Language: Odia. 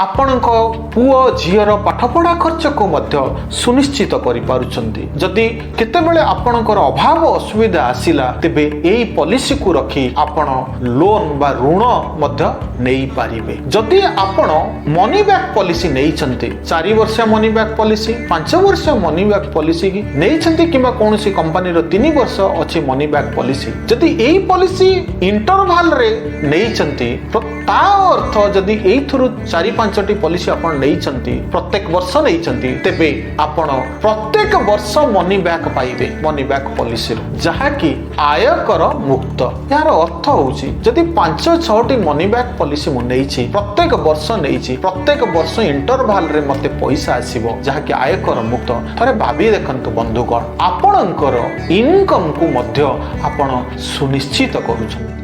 ଆପଣଙ୍କ ପୁଅ ଝିଅର ପାଠପଢ଼ା ଖର୍ଚ୍ଚକୁ ମଧ୍ୟ ସୁନିଶ୍ଚିତ କରିପାରୁଛନ୍ତି। ଯଦି କେତେବେଳେ ଆପଣଙ୍କର ଅଭାବ ଅସୁବିଧା ଆସିଲା, ତେବେ ଏଇ ପଲିସିକୁ ରଖି ଆପଣ ଲୋନ୍ ବା ଋଣ ମଧ୍ୟ ନେଇପାରିବେ। ଯଦି ଆପଣ ମନି ବ୍ୟାକ୍ ପଲିସି ନେଇଛନ୍ତି, 4 ବର୍ଷ ମନି ବ୍ୟାକ୍ ପଲିସି, 5 ବର୍ଷ ମନି ବ୍ୟାକ୍ ପଲିସି ନେଇଛନ୍ତି କିମ୍ବା କୌଣସି କମ୍ପାନୀର 3 ବର୍ଷ ଅଛି ମନି ବ୍ୟାକ୍ ପଲିସି, ଯଦି ଏଇ ପଲିସି ଇଣ୍ଟରଭାଲରେ ନେଇଛନ୍ତି, ତ ତା ଅର୍ଥ ଯଦି ଏଇଥିରୁ ଚାରି ପାଞ୍ଚଟି ପଲିସି ଆପଣ ନେଇଛନ୍ତି, ପ୍ରତ୍ୟେକ ବର୍ଷ ନେଇଛନ୍ତି, ତେବେ ଆପଣ ପ୍ରତ୍ୟେକ ବର୍ଷ ମନି ବ୍ୟାକ୍ ପାଇବେ ମନି ବ୍ୟାକ୍ ପଲିସିରୁ, ଯାହାକି ଆୟକର ମୁକ୍ତ। ଏହାର ଅର୍ଥ ହେଉଛି, ଯଦି ପାଞ୍ଚ ଛଅଟି ମନି ବ୍ୟାକ୍ ପଲିସି ମୁଁ ନେଇଛି, ପ୍ରତ୍ୟେକ ବର୍ଷ ନେଇଛି, ପ୍ରତ୍ୟେକ ବର୍ଷ ଇଣ୍ଟରଭାଲରେ ମୋତେ ପଇସା ଆସିବ, ଯାହାକି ଆୟକର ମୁକ୍ତ। ଥରେ ଭାବି ଦେଖନ୍ତୁ ବନ୍ଧୁଗଣ, ଆପଣଙ୍କର ଇନକମକୁ ମଧ୍ୟ ଆପଣ ସୁନିଶ୍ଚିତ କରୁଛନ୍ତି।